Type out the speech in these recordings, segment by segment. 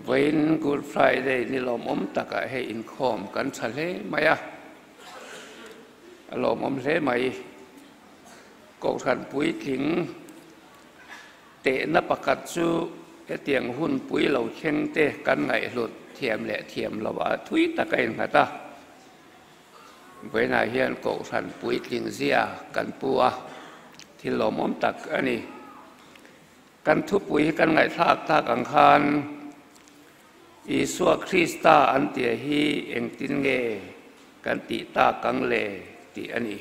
Vawiin Good Friday ni lawmawm takah hei inkhawm kan tha hle mai a, a lawmawm hle mai. Kohhran puitling tehna pakhat chu hetiang hun pui lo thleng te kan ngaihhlut thiam leh thiam lo ah thui tak a innghat a. Vawiinah hian Kohhran puitling zia kan pu a, thil lawmawm tak a ni. Kan thupui hi kan ngaihthlak tak ang khan Isua Krista an tia hi engtin nge kan tih tak ang le tih a ni.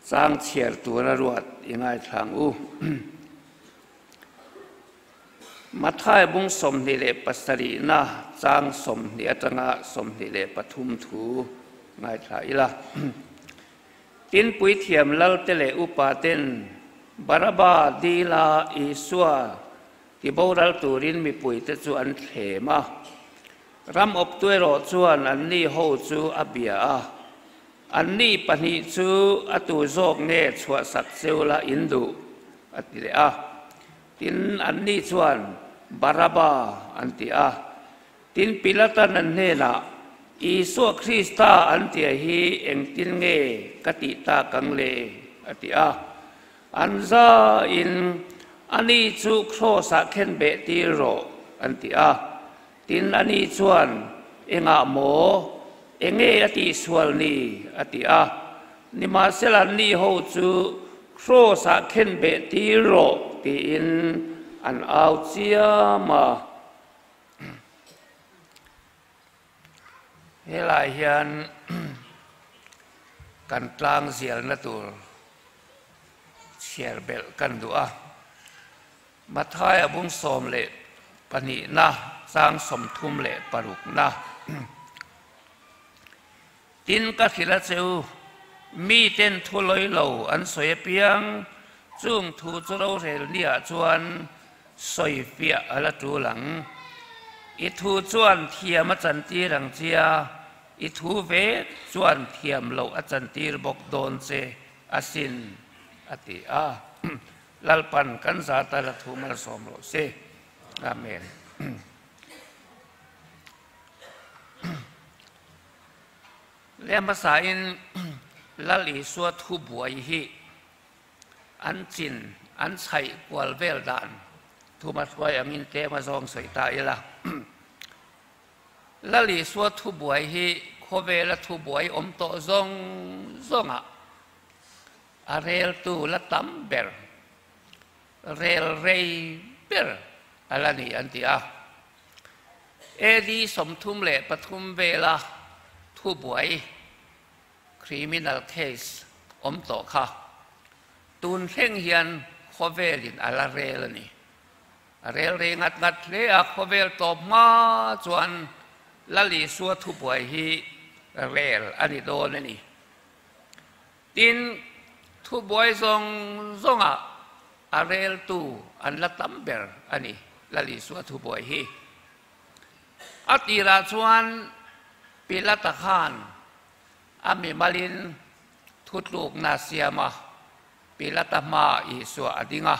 Chang chhiar tura ruat i ngaithlang u. Matthai bung 27na chang 20 atanga 23 thu ngaithla ila. Tin puithiam lalte leh upaten Baraba dila Isua tiboral turin mipuite chu an thlem a. Ram awptu erawh chuan anni ho chu a bia a, Anni pahnih chu a tu zawk nge chhuahsak cheu la in duh? a ti leh a. Tin, anni chuan, Baraba, an ti a. Tin, Pilatan an hnenah, Isua Krista an tia hi engtin nge ka tih tak ang le? a ti a. An zain, Ani chu Kraws-ah khen beh tir rawh, an ti a. Tin, ani chuan, Engah maw? Enge a tihsual ni? a ti a. Nimahsela anni ho chu Kraws-ah khen beh tir rawh, tiin an au chiam a. Helai hian kan tlang zialna tur chhiar belh kan duh a, Mathaia bung 12na chang 36na. Tin ka hrilh a che u, miten thu lawi lo an sawi apiang, chung thu chu rorel niah chuan Sawi fiah a la tul ang. I thu chuan thiam a chantir ang chia, i thu ve chuan thiam loh a chantir bawk dawn che asin, a ti a. Lalpan kan zata la thu malsawm rawh se. Amen. Leh hmasain Lal Isua thu buai hi An chin an chhaih kual vel dan thuma hruai angin tlem a zawng sawi ta ila. Lal Isua thubuai hi khawvela thubuai awm tawh zawng zawngah a reltu la tam ber, rel rei ber a la ni an ti a. AD 33 vela thubuai Criminal case awm tawh kha tun thleng hian khawvelin a la rel a ni. A rel rei ngat ngat hle a, khawvel tawp hma chuan Lal Isua thubuai hi rel a ni dawn a ni. Tin, thubuai zawng zawngah a reltu an la tam ber a ni Lal Isua thubuai hi. A tirah chuan Pilata khan a mimalin thutlukna a siam a, Pilata hmaah Isua a ding a.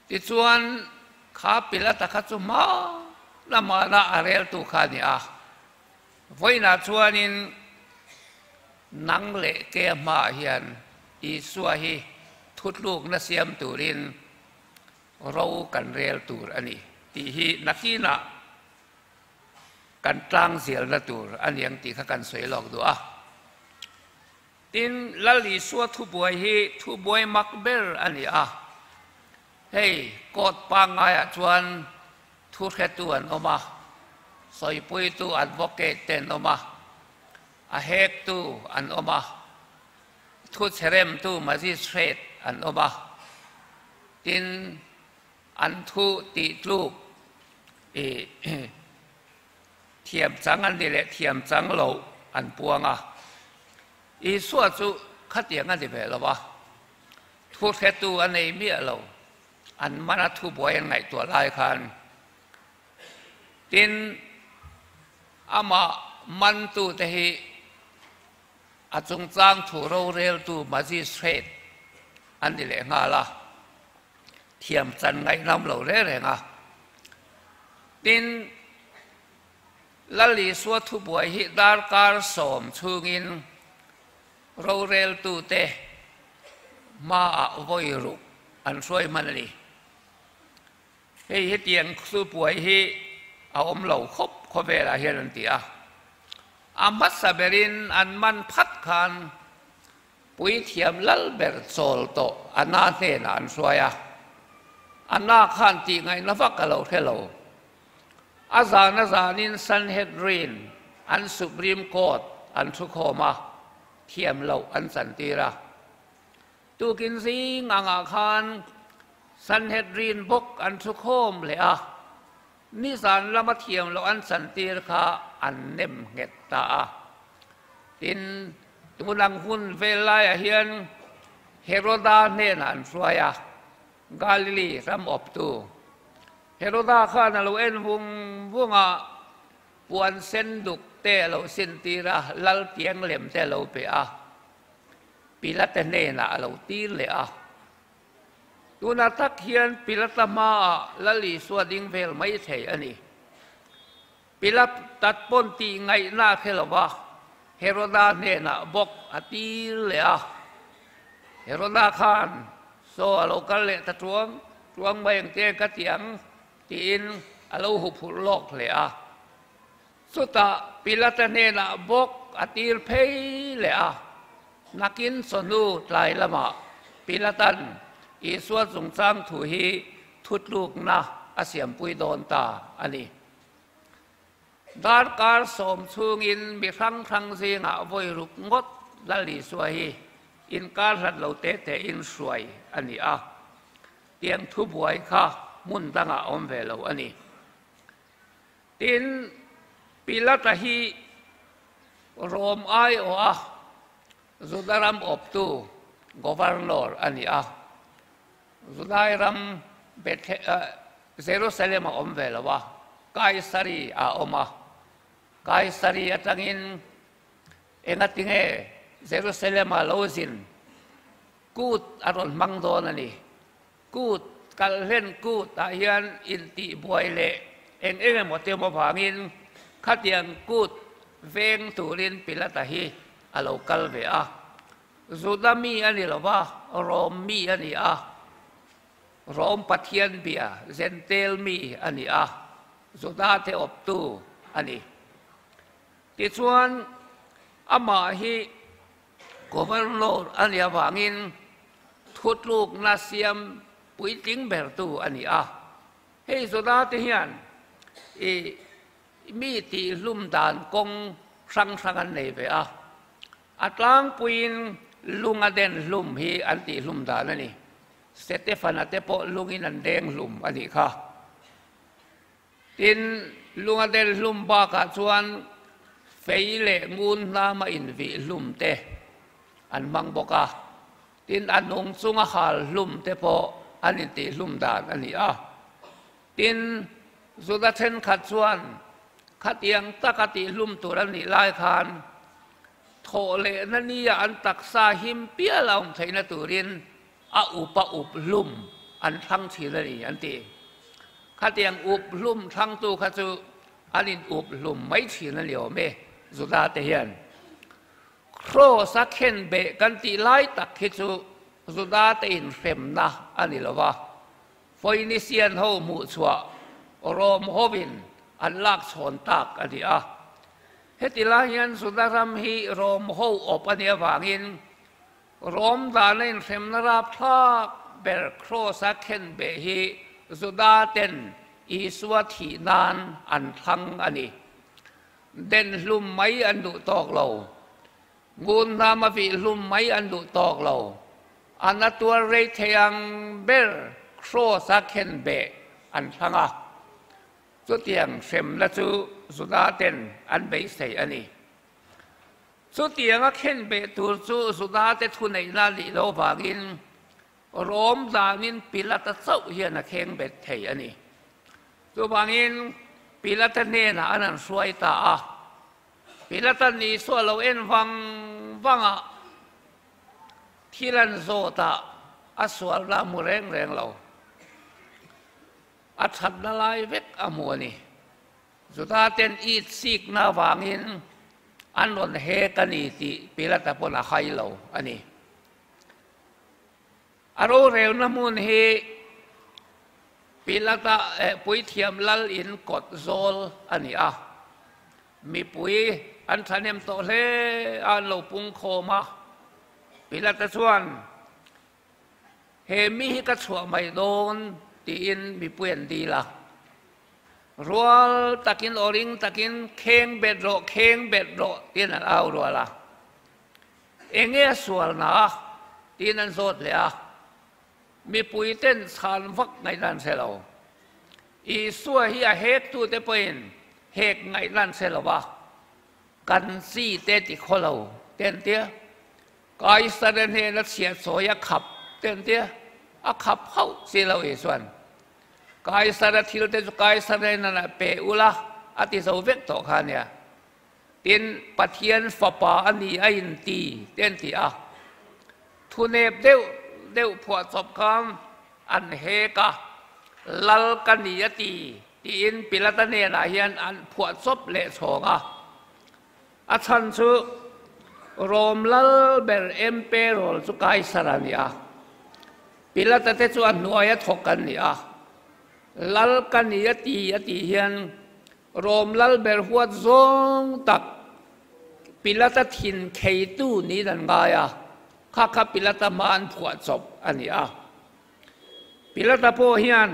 Tichuan, kha Pilata kha chu hma lamana a reltu kha a ni a. Vawiinah chuanin nang leh ke hmaah hian Isua hi thutlukna siam turin Ro kan rel tur a ni tih hi nakinah kan tlang zialna tur a ni ang tih kha kan sawi lawk duh a. Tin, Lal Isua thubuai hi thubuai mak ber a ni a. Hei, court pangngaiah chuan thuhretu an awm a, sawipuitu advocate te an awm a, a hektu an awm a, Thuchheremtu magistrate an awm a, tin an thu tih tluk i thiam chang an ni leh thiam chang lo an puang a. Isua chu khatiang a ni ve lo a, thuhretu a nei miah lo, an mana thubuai an ngaihtuah lai khan. Tin, amah mantute hi A chungchang thu roreltu magistrate an ni leh nghal a, thiam chan ngaihnam lo reng reng a. Tin, Lal Isua thubuai hi darkar sawm chhungin roreltute hmaah vawi ruk an hruai hman a ni. Hei hetiang thubuai hi a awm lo khawp khawvelah hian an ti a. A hmasa berin an man phat khan Puithiam lal ber chawl tawh Anna hnenah an hruai a. Anna khan tih ngaihna vak a lo hre lo. A zan a zanin Sanhedrin, an Supreme Court, an thukhawm a, thiam loh an chantir a. Tukin zing angah khan Sanhedrin bawk an thukhawm leh a, nizan lama thiam loh an chantir kha an nem nghet ta a. Tin, tunang hun vel laiah hian Heroda hnenah an hruai a, Galili ram awptu Heroda khan a lo en vung vung a, puan sen duk te a lo sintir a, lal tiang lem te a lo pe a, Pilate hnenah a lo tir leh a. Tunah tak hian Pilata hmaah Lal Isua ding vel mai thei a ni. Pilat tat pawn tih ngaihna a hre lo va, Heroda hnenah bawk a tir leh a. Heroda khan, Saw a lo kal leh ta tuang tuang mai ang che ka ti ang, tiin a lo huphurh lawk hle a. Chutah Pilata hnenah bawk a tir phei leh a. Nakin chawhnu tlai lamah Pilatan Isua chungchang thu hi thutlukna a siampui dawn ta a ni. Darkar sawm chhungin mi hrang hrang zingah vawi ruk ngawt Lal Isua hi inkar hlat lo te tein hruai a ni a, tiang thubuai kha hmun dangah a awm ve lo a ni. Tin, Pilata hi Rom aiawha Juda ram awptu Governor a ni a, Judai ram Jerusalem a awm ve lo a, Kaisari a awm a. Kaisari atangin engatinge Jerusalem a lo zin kut a rawn hmang dawn a ni. Kut, kalhlen kut ah hian intihbuai leh eng eng emaw te awm avangin khatiang kut veng turin Pilata hi a lo kal ve a. Juda mi a ni lo va, Rom mi a ni a. Rom Pathian bia, Jentail mi a ni a, Juda te awptu a ni. Tichuan, amah hi Governor a nih avangin thutlukna siam puitling bertu a ni a. Hei Juda te hian i mi tihhlum dan kawng hrang hrang an nei ve a. A tlangpuiin lunga den hlum hi an tihhlum dan a ni. Setefana te pawh lungin an deng hlum a nih kha. Tin, lunga del hlum bakah chuan fei leh ngun hnama invih hlum te an hmang bawk a, tin a nung chunga hal hlum te pawh an intih hlum dan a ni a. Tin, Juda thenkhat chuan khatiang taka tih hlum tur an nih lai khan thawh lehna nia an taksa him pial a awm theihna turin A up a up hlum an thlang thin a ni an ti. Khatiang up hlum thlangtu kha chu an in up hlum mai thin a ni awm e, Juda te hian. Kraws a khen beh kan tih lai tak hi chu Juda te inhremna a ni lo va, Phoenician ho hmuhchhuah Rom hovin an lak chhawn tak a ni a. Heti lai hian Juda ram hi Rom ho awp a nih avangin Rom dana inhremna rapthlak ber Kraws-a khen beh hi Juda ten Isua thih nan an thlang a ni. Den hlum mai an duh tawk lo. Ngun hnama vih hlum mai an duh tawk lo. A na tuar rei thei ang ber Kraws-a khen beh an thlang a. Chutiang hremna chu Juda ten an beisei a ni. Chutiang a khen beh tur chu Judate thuneihna a nih loh vangin Rom danin Pilata chauh hian a kheng bet thei a ni. Chuvangin Pilata hnenah an han hruai ta a. Pilata Isua lo en vang vang a, thil an zawt a. A sualna a hmu reng reng lo. A thatna lai vek a hmu a ni. Juda ten it sikna avangin an rawn hek a ni tih Pilata pawn a hai lo a ni. A rorelna hmun hi Pilata puithiam lal in kawt zawl a ni a. Mipui an thahnem tawh hle a, an lo pung khawm a. Pilata chuan, He mi hi ka chhuah mai dawn tiin mipui an dil a. Rual takin aw ring takin kheng bet rawh, kheng bet rawh tiin an au rual a. Enge a sualna? tiin an zawt leh a. Mipui ten chhan vak ngaihna an hre lo. Isua hi a hektute pawhin hek ngaihna an hre lo va, kan chi te ti khaw lo te an tia. Kaisara hnena chhiah chawi a khap te an tia, a khap hauh si lo Isua'n. Kaisara thil te chu Kaisara hnenah pe ula a ti zo vek tawh kha ania. Tin, Pathian Fapa a ni a inti te an ti a. Thunep deuh deuh phuahchawp khan an hek a, Lal ka ni a ti tiin Pilata hnenah hian an phuahchawp leh chhawng a. A chhan chu Rom lal ber Emperor chu Kaisar a ni a, Pilata te chu a hnuaia thawk an ni a. Lal ka ni a ti a tih hian Rom lal ber huat zawng tak Pilata thin kheitu niin an ngai a, kha kha Pilata hma an phuah chawp a ni a. Pilata pawh hian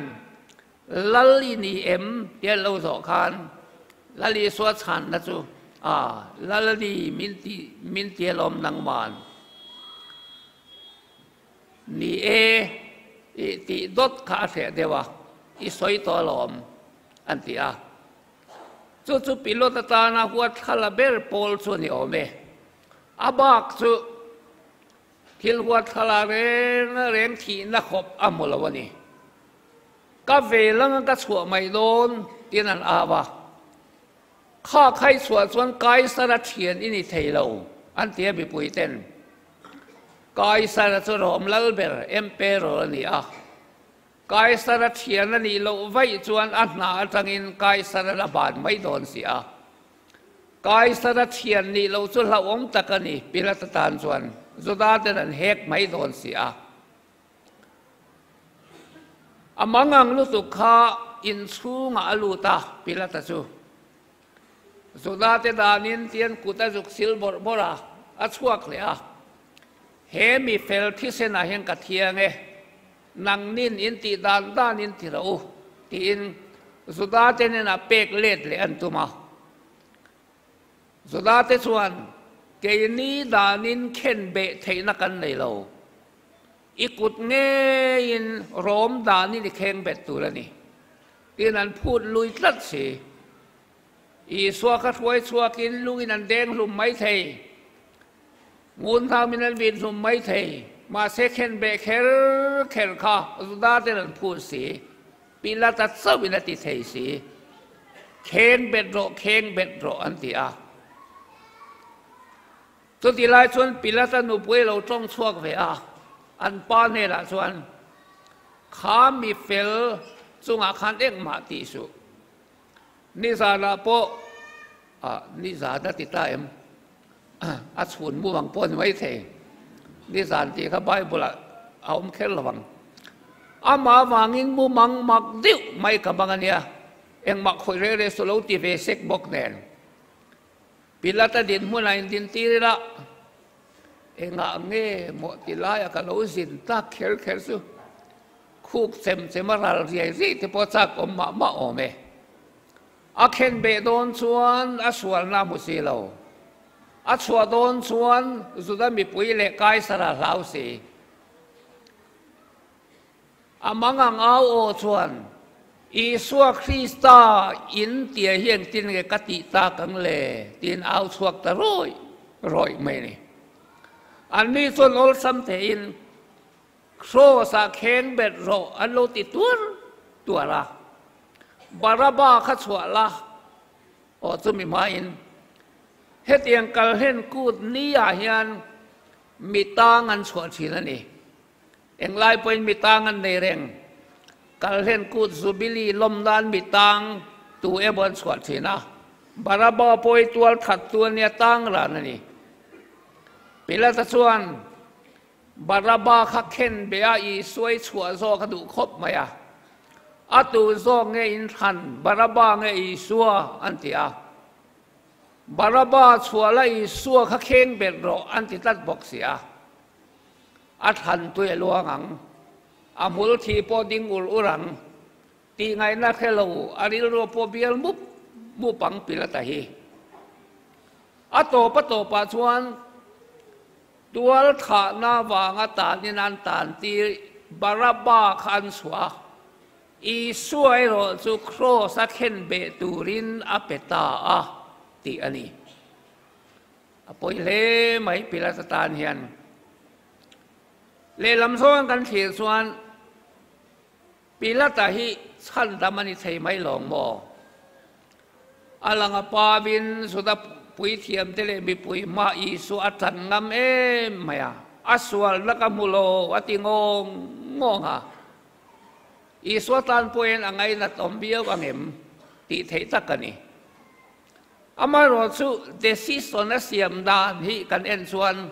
Lal i ni em tia an lo zawh khan Lal Isua chhanna chu A, Lal a ni min ti min ti alawm nangman. Ni e, i tih dawt kha a hreh deuh a, i sawi tawh alawm, an ti a. Chu chu pilot atana huat thla la ber pawl chu a ni awm e. A bak chu thil huat thla la reng reng thihna khawp a hmu lo a ni. Ka ve langa ka chhuah mai dawn tiin an au a. Kha khai chhuah chuan Kaisara thian i ni thei lo, an ti a mipui ten. Kaisara chu Rom lal ber, emperor, a ni a. Kaisara thian a nih loh vaih chuan a hna atangin Kaisara la ban mai dawn si a. Kaisara thian nih loh chu hlauhawm tak a ni, Pilata tan chuan Juda ten an hek mai dawn si a. A mangang lutuk kha inchhungah a lut a, Pilata chu. Juda te danin tian kut a zuk sil bawrh bawrh a, a chhuak leh a. He mi fel thisenah hian ka thiang e, nangnin in tih dan danin ti rawh u, tiin Juda te hnenah pek let leh an tum a. Juda te chuan, Keini danin khen beh theihna kan nei lo. I kut ngeiin rawm danin i kheng bet tur a ni. Tin an phut lui tlat si. Isua kha hruai chhuakin lungin an deng hlum mai thei. Ngun hnaumin an vin hlum mai thei. Mahse khen beh kher kher kha Juda ten an phut si. Pilata chauhin a ti thei si. Kheng bet rawh, kheng bet rawh an ti a. Chuti lai chuan Pilata nupui a lo tawng chhuak ve a, an pa hnenah chuan, Kha mi fel chungah khan engmah tih suh. Nizanah pawh, ah, nizan a ti ta em? A chhun mu ang pawh a ni maithei. Nizan tih kha Bible-ah a awm kher lo ang. Amah avangin mu mang mak deuh mai ka bang a nia, engmah khawih reng reng suh lo ti ve sek bawk nen. Pilata dinhmunah in dintir ila, engah nge maw ti laia ka lo zin tak kher kher chu khuk chem chem a ral riai riai te pawh chak awm mah mah awm e. A khen beh dawn chuan a sualna a hmu si lo. A chhuah dawn chuan Juda mipui leh Kaisara hlau si. A mangang au aw chuan, Isua Krista in tia hi engtin nge ka tih tak ang le? tiin au chhuak ta rawih rawih mai a ni. Anni chuan awlsam theihin, Kraws-ah kheng bet rawh an lo ti tuar tuar a. Baraba kha chhuah la aw chumi hmain hetiang kalhlen kut ni ah hian mi tang an chhuah thin a ni. Englai pawhin mi tang an nei reng. Kalhlen kut Jubilee lawm nan mi tang tu emaw an chhuah thin a. Baraba pawh hi tual that tu a nia tang ran a ni. Pilata chuan Baraba kha khen be a Isua i chhuah zawk a duh khawp mai a. A tu zawk nge in thlan Baraba nge Isua an ti a. Baraba chhuah la Isua kha kheng bet rawh an ti tlat bawk si a. A thlan tui a luang ang. A hmul thi pawh ding ur ur ang. Tih ngaihna hre lo a rilru pawh bial mup mup ang Pilata hi. A tawp a tawpah chuan tual thahna vanga tanin an tantir Barabba kha an chhuah a, Isua erawh chu Kraws a thlen beh turin a pe ta a tih a ni. A pawi hle mai Pilata tan hian. Lehlam zawn kan thlir chuan Pilata hi chhandam a ni thei mai lawng maw? A lang a pavin Juda puithiamte leh mipui hma Isua a tan ngam em mai a, a sualna ka hmu lo a ti ngawng ngawng a. Isua tan pawhin a ngainat awm viau ang em tih theih tak a ni. Amaherawhchu decision a siam dan hi kan en chuan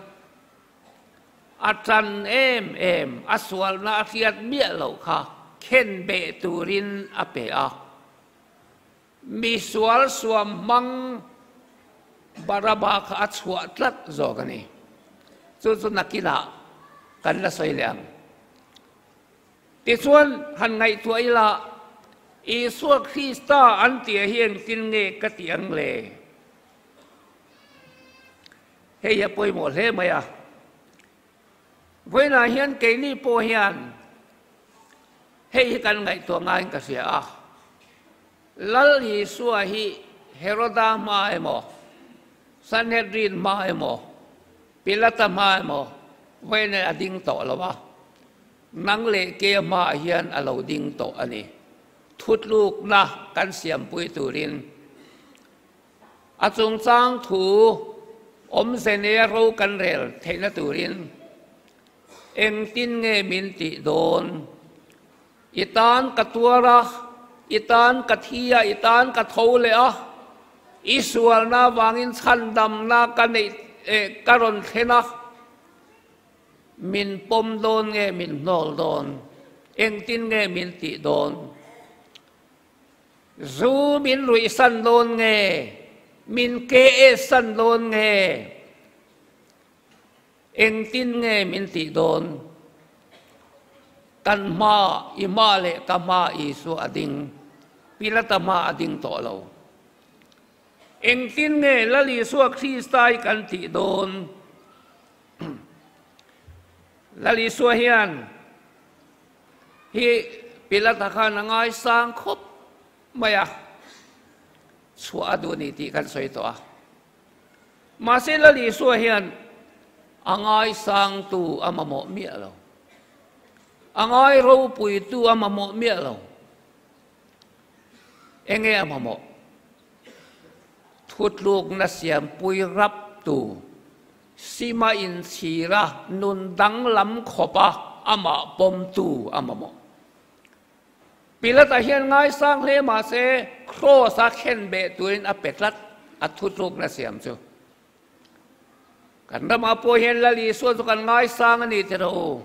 A tan em em, a sualna a hriat miah loh kha khen beh turin a pe a. Mi sual suam hmang Baraba kha a chhuah tlat zawk a ni. Chu chu nakinah kan la sawi leh ang. Tichuan, han ngaihtuah ila, Isua Krista an tih hi engtin nge ka tih ang le? Hei hi a pawimawh hle mai a. Vawiinah hian keini pawh hian hei hi kan ngaihtuah ngaiin ka hria a. Lal Isua hi Heroda hma emaw, Sanhedrin hma emaw, Pilata hma emaw vawiinah a ding tawh lo a. Nang leh ke hmaah hian a lo ding tawh a ni. Thutlukna kan siampui turin A chungchang thu awmze neia ro kan rel theihna turin engtin nge min tih dawn? I tan ka tuar a, i tan ka thi a, i tan ka tho leh a, i sualna avangin chhandamna ka neih ka rawn thlen a, min pawm dawn nge min hnawl dawn? Engtin nge min tih dawn? Zu min ruih san dawn nge? Min ke san dawn nge? Engtin nge min tih dawn? Kan hma, i hma leh ka hma Isua a ding. Pilata hma a ding tawh lo. Engtin nge Lal Isua Krista hi kan tih dawn? Lal Isua hian Hi Pilata khan a ngaisang khawp mai a, chhuah a duh ni tih kan sawi tawh a. Mahse Lal Isua hian a ngaisangtu a mamawh miah lo. A ngai ropuitu a mamawh miah lo. Enge a mamawh? Thutlukna siampui raptu Sima inchhira nun danglam khawpa amah pawmtu a mamawh. Pilata hian ngaisang hle mahse Kraws-a thlen beh turin a pe tlat a thutlukna siam chu. Kan ramah pawh hian Lal Isua chu kan ngaisang a ni ti rawh u.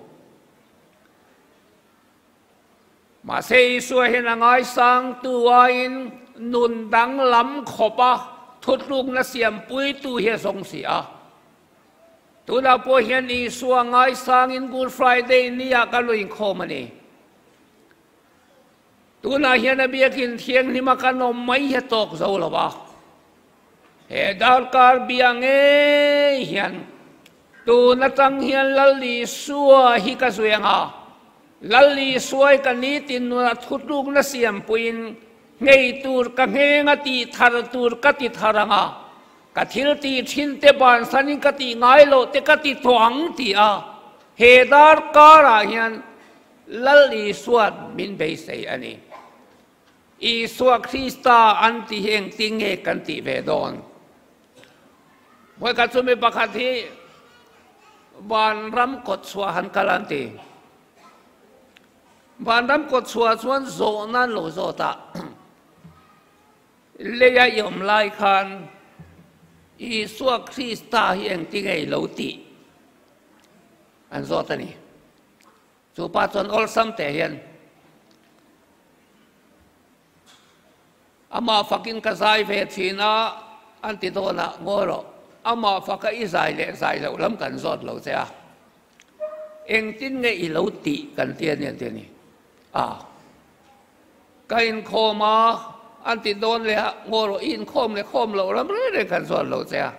Mahse Isua hian a ngaisangtu aiin nun danglam khawpa thutlukna siampuitu hi a zawng si a. Tunah pawh hian Isua ngaisangin Good Friday niah kan lo inkhawm a ni. Tunah hian a biakin thianghlima kan awm mai hi a tawk zo lo a. He darkar bia ngei hian tun atang hian Lal Isua hi ka zui ang a, Lal Isuai ka nitin nunah thutlukna siampuiin nghei tur ka ngheng a tih thar tur ka ti thar ang a, ka thil tih thin te bansanin ka tih ngai loh te ka ti tawh ang ti a, he darkarah hian Lal Isua'n min beisei a ni. Isua Krista an tih hi engtin nge kan tih ve dawn? Vawikhat chu mi pakhat hi vanram kawt chhuah han kal an ti. Vanram kawtchhuah chuan zawhna an lo zawt a, leia i awm lai khan Isua Krista hi engti ngei lo tih an zawt a ni. Chu pa chuan awlsam teh hian Amah fakin ka zai ve thin a, an ti dawn a, ngawi rawh, amah faka i zai leh zai loh lam kan zawt lo che a, engtin nge i lo tih kan ti a ni an ti a ni. A, ka inkhawm a, an ti dawn leh a, ngawi rawh, i inkhawm leh khawm loh lam reng reng kan zawt lo che a,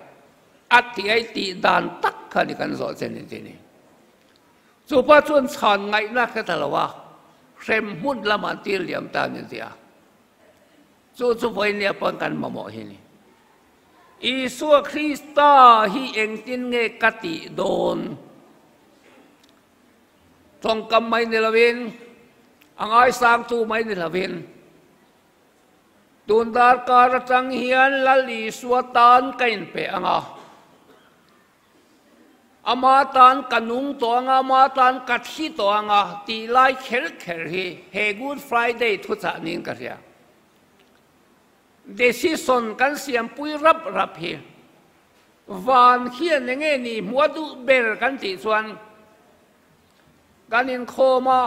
a tih a i tih dan tak kha ni kan zawh che a ni an ti a ni. Chu pa chuan chhan ngaihna hre ta lo a, hrem hmun lamah an tir liam ta a ni tia. Chu chu vawinia pawn kan mamawh hi ni. Isua Krista hi engtin nge ka tih dawn? Tawngkam mai ni lovin, a ngaisangtu mai ni lovin, tun darkar atang hian Lal Isua tan ka inpe ang a. Ama tan ka nung tawh ang a, ama tan ka thi tawh ang a tih lai kher kher hi he Good Friday thuchah niin ka hria. Decision kan siampui rap rap hi van hian enge ni hmuh a duh ber kan tih chuan kan inkhawm a,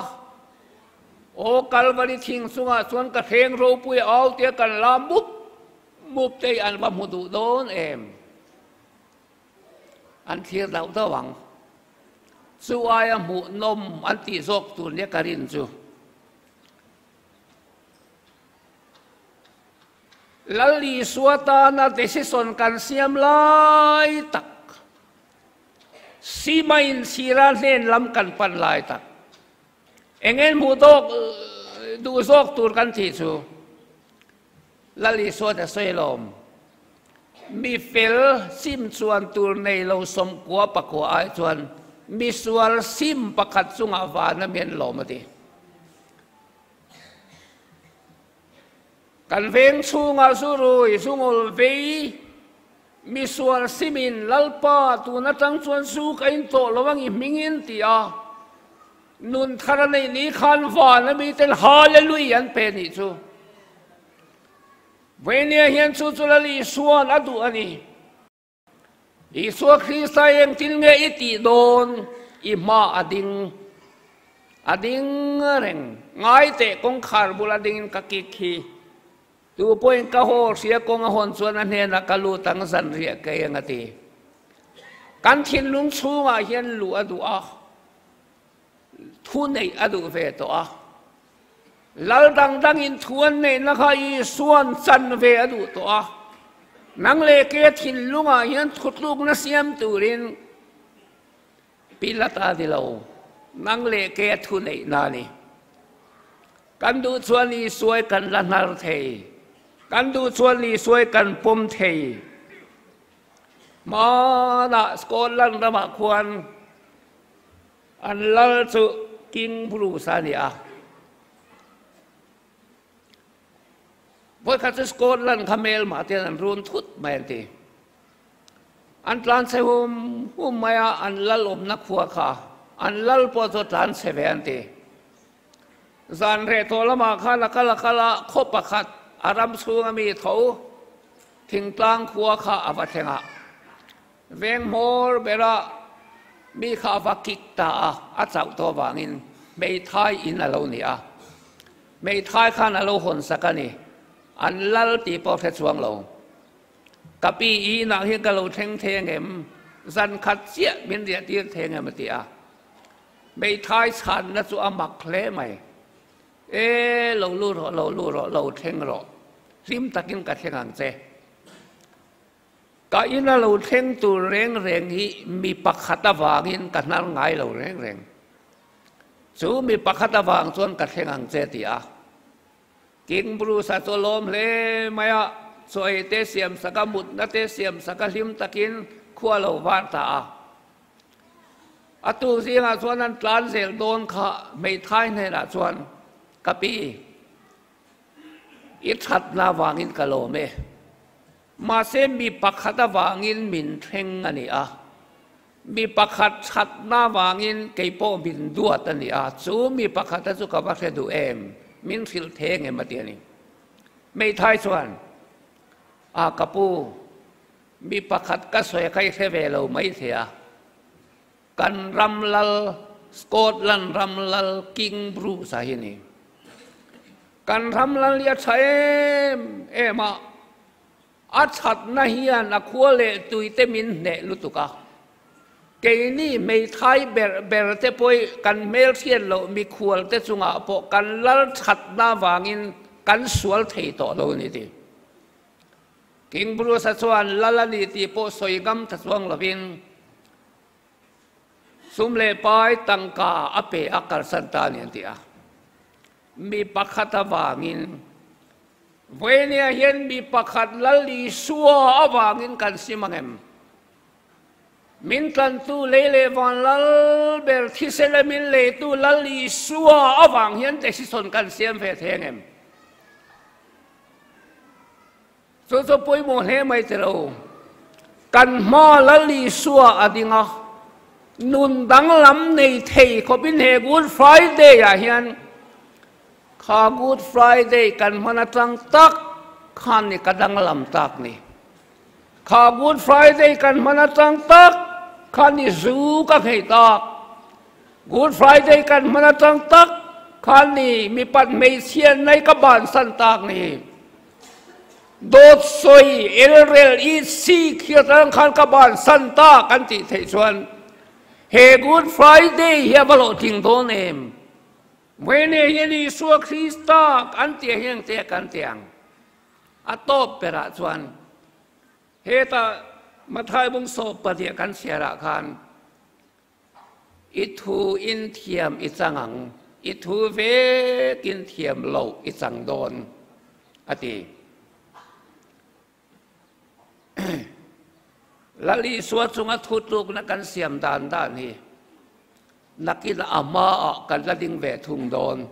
aw Kalvari thing chungah chuan ka hreng ropui au tia kan la mup mup te hi an va hmu duh dawn em? An thlir dauh dauh ang. Chu aia hmuhnawm an tih zawk tur nia ka rin chu. Lal Isua tana decision kan siam lai tak, Sima inchhira hnen lam kan pan lai tak, eng nge hmuh dawk duh zawk tur kan tih chu. Lal Isua te sawi lawm. Mi fel sim chuan tur nei lo 90 pakua ai chuan mi sual sim pakhat chungah van a mian lawm a ti. Kan veng chhungah zu rui, zu ngawl vei, mi sual simin Lalpa tun atang chuan zu ka in tawh lo ang i hmingin ti a, Nun thar a neih ni khan van a miten Hallelui an pe nih chu. Vawinia hian chu chu Lal Isua'n a duh a ni. Isua Krista engtin nge i tih dawn? I hma a ding. A ding reng. Ngai teh kawngkhar bula dingin ka kik hi. Tu pawhin ka haw hria kawng a hawn chuan a hnenah ka lut ang zanriah kei ang a ti. Kan thinlung chhungah hian luh a duh a, thu neih a duh ve tawh a. Lal dang dangin thu an neihna kha Isua'n chan ve a duh tawh a. Nang leh ke thinlungah hian thutlukna siam turin Pilata ni lo, nang leh ke thu neihna a ni. Kan duh chuan Isuai kan la hnar thei. Kan duh chuan Isuai kan pawm thei. Hmanah Scotland ramah khuan an lal chu King Bruce a ni a. Vawikhat chu Scotland kha hmelmah te an run thut mai an ti. An tlan chhe hum hum mai a, an lal awmna khua kha an lal pawh chu a tlan chhe ve an ti. Zan reh tawh lamah khan a kal a kal a, khaw pakhat a ram chhunga mi tho thingtlang khua kha a va thleng a. Veng hmawr bera mi kha a va kik ta a, a chauh tawh avangin hmeithai in a lo ni a. Hmeithai khan a lo hawn sak a ni. An lal tih pawh hre chuang lo. Ka pi i inah hian ka lo thleng thei angem? Zan khat chiah min riah tir thei angem? a ti a. Hmeithai chhanna chu a mak hle mai. E, lo lu rawh, lo lu rawh, lo thleng rawh. Hlim takin ka thleng ang che. Ka ina lo thleng tur reng reng hi mi pakhat avangin ka hnar ngai lo reng reng. Chu mi pakhat avang chuan ka thleng ang che, a ti a. King Bruce-a chu a lawm hle mai a, chaw ei te siam sak a, mutna te siam sak a, hlim takin khua lo var ta a. A tu zingah chuan an tlan zel dawn kha hmeithai hnenah chuan, Ka pi, i thatna avangin ka lawm e. Mahse mi pakhat avangin min thleng a ni a. Mi pakhat thatna vangin kei pawh min duat a ni a, chu mi pakhata chu ka va hre duh em? Min hrilh thei ang em a ti a ni. Hmeithai chuan, A ka pu, mi pakhat ka sawi kha i hre ve lo maithei a, kan ram lal, Scotland ram lal King Bruce-a hi ni. Kan ram lal hi a tha em em a, a thatna hian a khua leh tuite min hneh lutuk a. Keini hmeithai ber ber te pawh kan hmelhriat loh mikhual te chungah pawh kan lal thatna vangin kan sual thei tawh lo a ni ti. King Bruce-a chuan lal a ni tih pawh sawi ngam ta chuang lovin sum leh pai tangka a pe a kalsan ta a ni an ti a. Mi pakhat avangin Vawinia hian mi pakhat Lal Isua avangin kan sim ang em? Min tlantu lei leh van lal ber thisel a min leitu Lal Isua avang hian decision kan siam ve thei ang em? Chu chu pawimawh hle mai ti lo. Kan hma Lal Isua a ding a, nun danglam nei thei khawpin he Good Friday ah hian kha Good Friday kan hman atang tak khan ni ka danglam tak ni. Kha Good Friday kan hman atang tak khan ni zu ka nghei tak. Good Friday kan hman atang tak khan ni mipat hmeichhia nai ka bansan tak ni. Dawt sawi elrel i si khi atang khan ka bansan ta kan tih theih chuan he Good Friday hi a va hlawhtling dawn em? Vene hian Isua Krista kan tih hian te kan ti ang. A tawp berah chuan hetah Mathai bung sawp pahnih kan chhiarah khan I thu in thiam i chang ang, i thu vekin thiam loh i chang dawn, a ti. Lal Isua chunga thutlukna kan siam dan dan hi nakin a hmaah kan la ding ve thung dawn.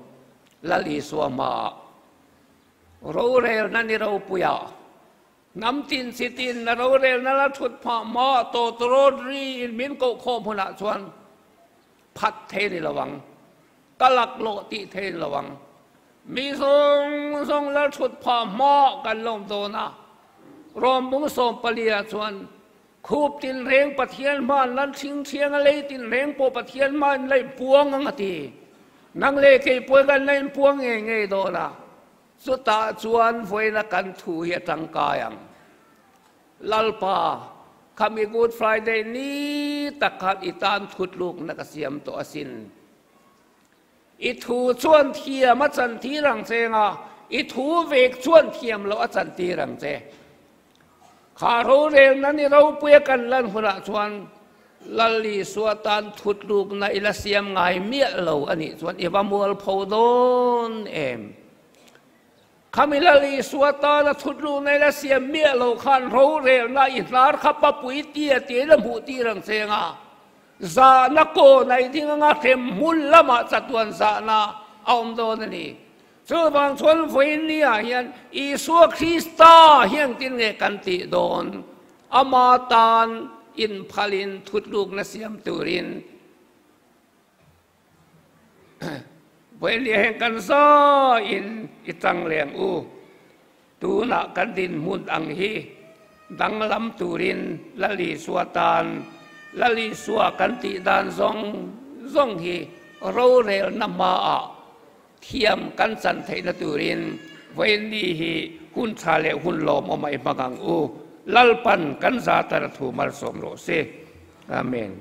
Lal Isua hmaah rorelna ni ropuiah Hnam tin chi tin na rorelna la thut phah hma tawtawrawt ri in min koh khawm hunah chuan phat thei ni lo ang, ka laklawh tih thei ni lo ang. Mi zawng zawng la thut phah hma kan lawm dawn a, Rawmbung 14 ah chuan khup tin reng Pathian hma an lan thing thiang a, lei tin reng pawh Pathian hma in la inpuang ang a ti. Nang leh kei pawh kan la inpuang ngei ngei dawn a. Chutah chuan vawiina kan thu hi a tangkai ang. Lalpa, khami Good Friday ni tak khan i tan thutlukna ka siam tawh asin. I thu chuan thiam a chantir ang che nga, i thu vek chuan thiam loh a chantir ang che. Kha rorelna ni ropuia kan lan hunah chuan Lal Isua tan thutlukna i la siam ngai miah lo a nih chuan i va mualpho dawn em? Khami Lal Isua tana thutlukna i la siam miah lo khan rorelna i hnar kha papui tia tia i la hmuh tir ang che nga, zahna kaw nei ding anga hrem hmun lamah chatuan zahna a awm dawn a ni. Chuvang chuan vawinia hian Isua Krista hian tin nge kan tih dawn? Ama tan inphalin thutlukna siam turin vawinia hian kan zain i tang leng u. Tunah kan dinhmun ang hi danglam turin Lal Isua tan Lal Isua kan tih dan zawng zawng hi rorelna hmaah Thiam kan chan theihna turin vawiin hi hun tha leh hun lawmawm a i hmang ang u. Lalpan kan za tar thu malsawm rawh se. Amen.